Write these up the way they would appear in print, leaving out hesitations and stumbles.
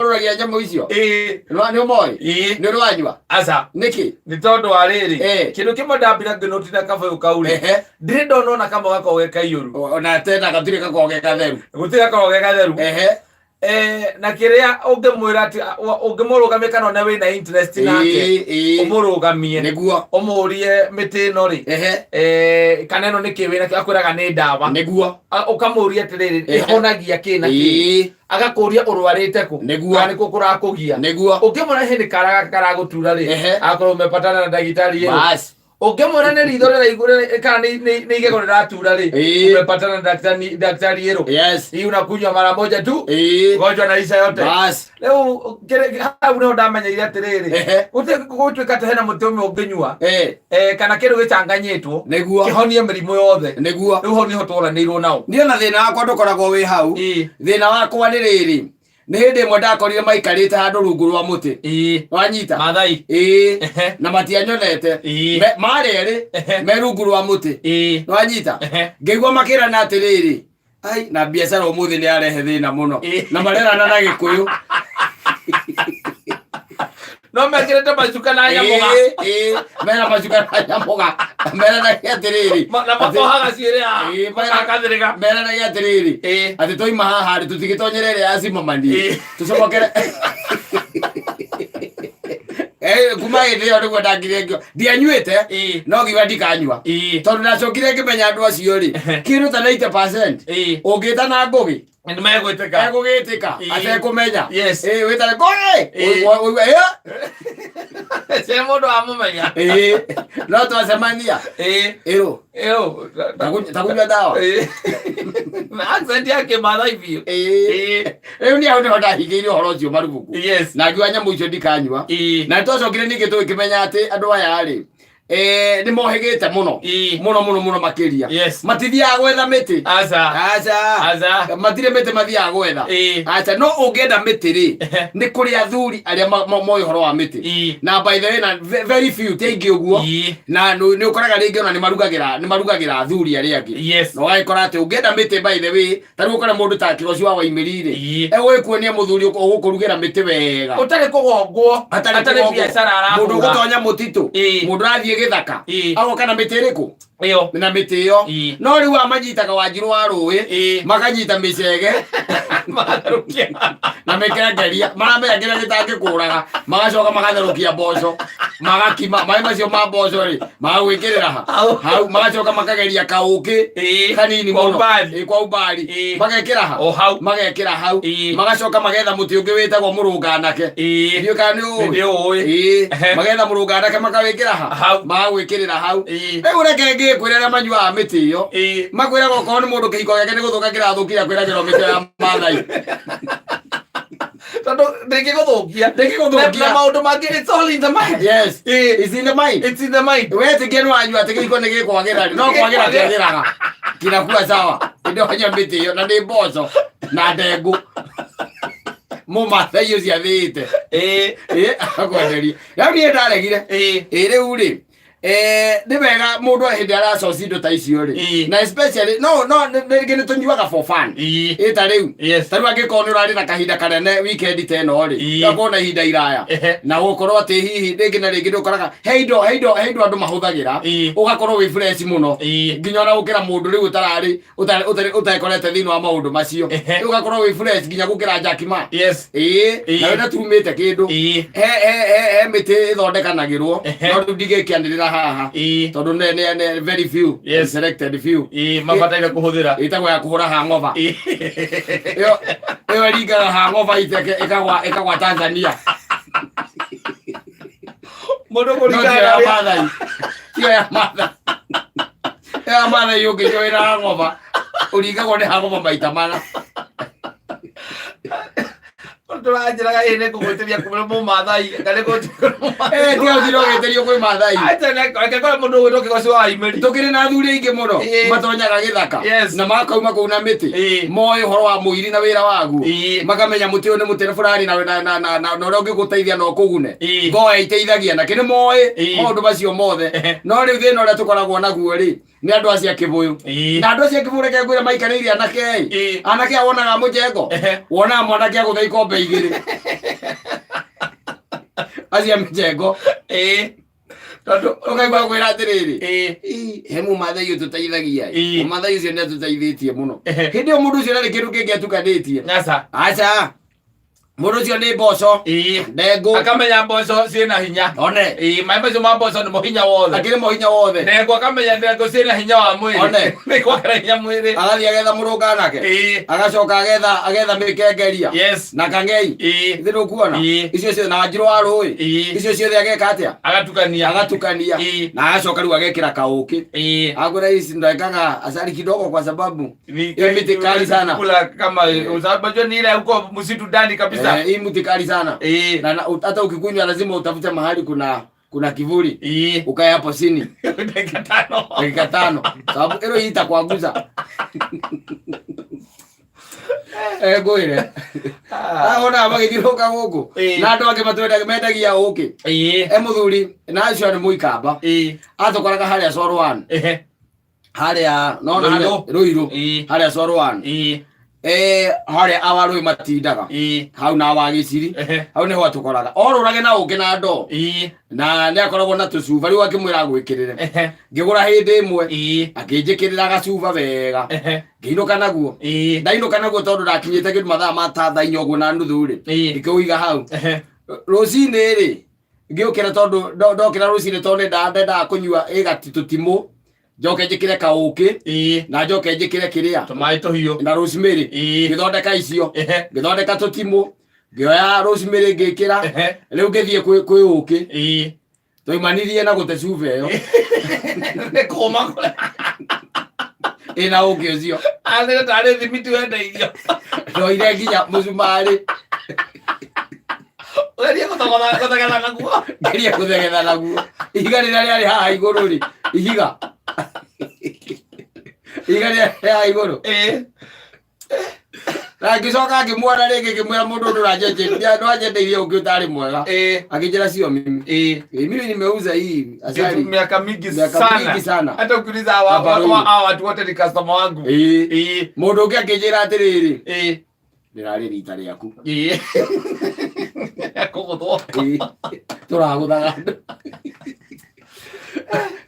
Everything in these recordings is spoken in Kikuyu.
Ũroragia nyamũ icio. Ĩĩ. Nĩ ũmoĩ? Ĩĩ. Nĩ ũrĩ wanyua? Aca. Nĩkĩ? Nĩ tondũ wa rĩrĩ, kĩndũ kĩmwe ndambire ngĩnũti na kabũyũ kau rĩ, ndirĩ ndona ona kamwe gakoragwo ge kaiyũru. Ona tena gatirĩ gakoragwo ge gatheru. Gũtirĩ gakoragwo ge gatheru. Na kĩrĩa ũngĩmwĩra atĩ ũngĩmũrũgamia kana one wĩna interest nake, ũmũrũgamie. Nĩguo. Ũmũrie mĩtĩ ĩno rĩ, kana ĩno nĩkĩ wĩna akwĩraga nĩ ndawa. Nĩguo. Ũkamũria atĩrĩrĩ, ĩhonagia kĩ na kĩ? Agakũria ũrwarĩte kũ? Nĩguo. Kana nĩkũ kũrakũgia? Nĩguo. Ũngĩmwĩra hĩndĩ kara gaka karagũtura rĩ, agakorwo umepatana na ndagĩtarĩ ĩyo. Ũngĩmwĩra nĩ ritho rĩraigua kana nĩ igego rĩratura rĩ, umepatana na daktari ĩrũ. Hii unakunywa mara moja tu, ugonjwa unaisha yote. Rĩu hau nĩho ndamenyeire atĩrĩrĩ, gũtuĩka atĩ hena mũtĩ ũmwe ũngĩnyua, kana kĩndũ gĩcanganyĩtwo, Nĩguo. kĩhonie mĩrimũ yothe. Nĩguo. Rĩu hau nĩho tworanĩirwo nao. Niĩ ona thĩna wakwa ndũkoragwo wĩ hau. Thĩna wakwa nĩ rĩrĩ, nĩ hĩndĩ ĩmwe ndakorire maikarĩte handũ rungu rwa mũtĩ. Wanyita? Maathai. Ĩĩ. Na matianyonete. Marĩ erĩ me rungu rwa mũtĩ. Wanyita? Ngĩigua makĩrana atĩrĩrĩ, ai na biacara ũmũthĩ nĩ yarehe thĩna mũno. Na marerana na Gĩkũyũ. No mekĩrĩte macuka na nyamũga. Ĩĩ, mena macuka na nyamũga. Meranagia atĩrĩrĩ. Na makohaga ciĩrĩ haha. Makakathĩrĩga. Meranagia atĩrĩrĩ. Atĩ twaima haha rĩ, tũtigĩtonyere ĩrĩa ya Zimmerman. Tũcomokere. Kuma hĩndĩ ĩyo nĩguo ndangire ngĩo. Ndianyuĩte, no ngiuga ndikanyua. Tondũ ndacokire ngĩmenya andũ acio rĩ, kĩndũ ta 90% ũngĩta na Ngũgĩ, Nĩ megwĩtĩka. Egũgĩtĩka atekũmenya. Wĩtane Ngũgĩ. Ũigue, Ce mũndũ amũmenya. No twacemania. Ĩrũ. Ĩrũ. Takunyua ndawa. Na accent ya Kĩmathai biũ. Rĩu nĩ hau nĩho ndahingĩire ũhoro ũcio marubuku. Na ngiuga nyamũ icio ndikanyua. Na nĩtwacokire ningĩ tũgĩkĩmenya atĩ andũ aya rĩ, nĩ mohĩgĩte mũno. Mũno mũno mũno makĩria. Matithiaga gwetha mĩtĩ. Aca. Aca. Aca. Matirĩ mĩtĩ mathiaga gwetha. Aca, no ũngĩenda mĩtĩ rĩ, nĩ kũrĩ athuri arĩa moĩ ũhoro wa mĩtĩ. Na by the way, na very few, ti aingĩ ũguo. Na nĩ ũkoraga rĩngĩ ona nĩ marugagĩra athuri arĩa angĩ. Na ũgagĩkora atĩ ũngĩenda mĩtĩ by the way, ta rĩu ũkore mũndũ ta Kĩgoci wa Waimĩri rĩ, egũgĩkuonia mũthuri ũgũkũrugĩra mĩtĩ wega. Ũtarĩ kũgongwo, Hatarĩ hatarĩ kũgongwo. biacara Mũndũ arahũra. ũgũtonya mũtitũ, mũndũ ũrathiĩ gĩthaka, agoka na mĩtĩ ĩrĩkũ? Ĩyo. Na mĩtĩ ĩyo. No rĩu amanyitaga Wanjirũ wa rũĩ, makanyita mĩcege, Magatherũkia. na mĩkengeria, maramenya kĩrĩa gĩtangĩkũraga, magacoka magatherũkia mboco, magakima, maĩ macio ma mboco rĩ, magagwĩkĩrĩra ha? Hau. Hau, magacoka makageria kaũkĩ kanini Kwa mũno. umbali. Kwa umbali. Magekĩra ha? O hau. Magekĩra hau. Magacoka magetha mũtĩ ũngĩ wĩtagwo mũrũnganake. Ndiũĩ kana nĩ ũĩ. Nĩ ndĩũĩ. Magetha mũrũnganake makawĩkĩra ha? Hau. Magagwĩkĩrĩra hau. Rĩu reke ngĩkwĩre arĩa manyuaga mĩtĩ ĩyo. Makwĩraga okorwo nĩ mũndũ kĩhiko gĩake nĩ gũthũka kĩrathũkire akwĩragĩrwo mĩtĩ ya Maathai. Tondũ ndĩngĩgũthũkia. Ndĩngĩgũthũkia. Na maũndũ mangĩ, it's all in the mind. Yes. It's in the mind. It's in the mind. Wetĩkia nĩ wanyua atĩ kĩhiko nĩ gĩkwagĩra rĩ, no kwagĩra kĩagĩraga. Kinakuwa sawa. Ĩndĩ wanyua mĩtĩ ĩyo na nĩ mboco na ndengũ. Mũmathai ũcio athĩĩte. Akwenderia. Rĩu niĩ ndaregire. Rĩu rĩ, nĩ wega mũndũ hĩndĩ aracoci indo ta icio rĩ. Na especially no no rĩngĩ nĩ tũnyuaga for fun. Ta rĩu. Ta rĩu angĩkorwo nĩ ũrarĩ na kahinda kanene weekend ta ĩno rĩ, ũgakorwo na ihinda iraya. Na gũkorwo atĩ hihi rĩngĩ na rĩngĩ nĩ ũkoraga he indo he indo he indo andũ mahũthagĩra. Ũgakorwo wĩ fresh mũno. Nginya ona gũkĩra mũndũ rĩu ũtararĩ ũtekorete thĩinĩ wa maũndũ macio. Rĩu ũgakorwo wĩ fresh nginya gũkĩra Jack Ma. Na wĩna turumĩte kĩndũ. He he he he mĩtĩ ĩthondekanagĩrwo. No rĩu ndigĩkĩanĩrĩra haha. Tondũ ne ne ne very few. Selected few. Mabataire kũhũthĩra. Ĩtagwo ya kũhũra hangover. Ĩyo ĩyo ĩringaga hangover iteke ĩkagwa ĩkagwa Tanzania. Mũndũ No kũringana tiyo ya na ũrĩa- Maathai. Tiyo ya Maathai. Ya Maathai ũngĩnyua wĩna hangover, ũringagwo nĩ hangover maita mana. Tũranjĩraga ĩ nĩ ngũgwĩtĩria kũrĩ mũmathai kana nĩ ngũgwĩtĩria kũrĩ mũmathai. Tiga ũthire ũgĩtĩrio kwĩ Maathai. Acha reke kore mũndũ ũgwĩtwo Kĩgoci wa Waimĩri. Tũkĩrĩ na athuri aingĩ mũno matonyaga gĩthaka na makauma kũu na mĩtĩ moĩ ũhoro wa mũiri na wĩra waguo, makamenya mũtĩ ũyũ nĩ mũtĩ fulani na na na na na ũrĩa ũngĩgũteithia na ũkũgune. Ngoe iteithagia na kĩ nĩ moĩ maũndũ macio mothe. No rĩu thĩna ũrĩa tũkoragwo naguo rĩ, nĩ andũ acio a Kĩbũyũ. Na andũ acio a Kĩbũyũ reke ngwĩre maikarĩire anake ĩ. Anake aya wonaga mũjengo, wonaga mwanake agũtha ikombe igĩrĩ. Acio a mĩcengo. Tondũ Ũkaigua kwĩra atĩrĩrĩ, "Ĩ, he mũmathai ũtũteithagia ĩ." Mũmathai ũcio nĩ atũteithĩtie mũno. Hĩndĩ ĩyo mũndũ ũcio ndarĩ kĩndũ kĩngĩ atukanĩtie. Aca. Aca, mũndũ ũcio nĩ mboco, ndengũ. Akamenya mboco ciĩna hinya. One. Maĩ macio ma mboco nĩmo hinya wothe. Akĩrĩ mo hinya wothe. Ndengũ, akamenya ndengũ ciĩna hinya wa mwĩrĩ. One. Nĩ kuongerera hinya mwĩrĩ. Agathiĩ agetha mũrũnganake, agacoka agetha mĩkengeria na kang'ei. Ithe ndũkuona? Icio ciothe na wanjirũ wa rũĩ. Icio ciothe ageka atĩa? Agatukania. Agatukania. Na agacoka rĩu agekĩra kaũkĩ. Akwĩra ici ndekaga asali kidogo kwa sababu hiyo miti kali sana. Kula kama unajua ni ile huko msitu ndani kabisa. Eh, hii mti kali sana. Na hata ukikunywa lazima utafute mahali kuna kivuli. Ukae hapo chini Dakika 5. Dakika 5. Sababu hilo hii itakuanguza. Eh, ngwire. Ona magĩthiũrũrũka gũkũ. Na andũ angĩ matwendagia mendagia ũkĩ. E mũthuri na acio nĩ mũikamba. Atũkoraga harĩa Sorwan. Harĩa nona harĩa Ruiru. Ruiru. Harĩa Sorwan. Eh, harĩa awarũĩ matindaga. Hau na wagĩciri. Hau nĩho atũkoraga. Orũrage na ũkĩ na ndoo. Na nĩ akoragwo na tũcuba rĩu akĩmwĩra agwĩkĩrĩre. Ngĩgũra hĩndĩ ĩmwe. Akĩnjĩkĩrĩra gacuba wega. Ngĩinũka naguo. Ndainũka naguo tondũ ndakinyĩte kĩndũ mathaa ma ta thaa 4 ũguo na nuthu rĩ. Ngĩkĩũiga hau. Rũcinĩ rĩ ngĩũkĩra tondũ ndokĩra rũcinĩ tondũ nĩ ndendaga kũnyua ĩgati tũtimũ njoke njĩkĩre kaũkĩ na njoke njĩkĩre kĩrĩa Tũmaĩ tũhiũ. Na rosemary. Ngĩthondeka icio. Ngĩthondeka tũtimũ, ngĩoya rosemary ngĩkĩra. Rĩu ngĩthiĩ kwĩ ũkĩ. Twaimanirie na gũte cuba ĩyo. Nĩ kũma kũrĩa. Ĩna ũkĩ ũcio. Athire tarĩ thimiti wendeirio. Ndoire nginya mũcumarĩ. Ũgerie gũthogotha gũthegetha naguo. Ngerie kũthegetha naguo. Ihiga rĩrĩa rĩarĩ haha igũrũ rĩ, ihiga rĩrĩa rĩarĩ haha igũrũ. Na ngĩcoka ngĩmuona rĩngĩ, ngĩmwĩra, "Mũndũ ndũranjenjeria, ndwanyendeirie ũngĩ ũtarĩ mwega." Akĩnjĩra, "Sio mimi. Mimi nimeuza hii asali Miaka mingi miaka sana. Mingi sana." Hata ukiuliza hawa Hapa Ruiru. hawa watu wote ni customer wangu. Mũndũ ũngĩ akĩnjĩra atĩrĩrĩ, "Rĩrarĩ rita rĩaku." Kũgũthwo. Tũragũthaga andũ.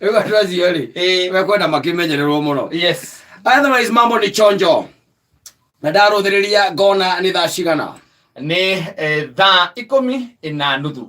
Rĩu andũ acio rĩ, mekwenda makĩmenyererwo mũno. Otherwise mambo ni chonjo. Na ndarũthĩrĩria ngona nĩ thaa cigana? Nĩ thaa 10:30.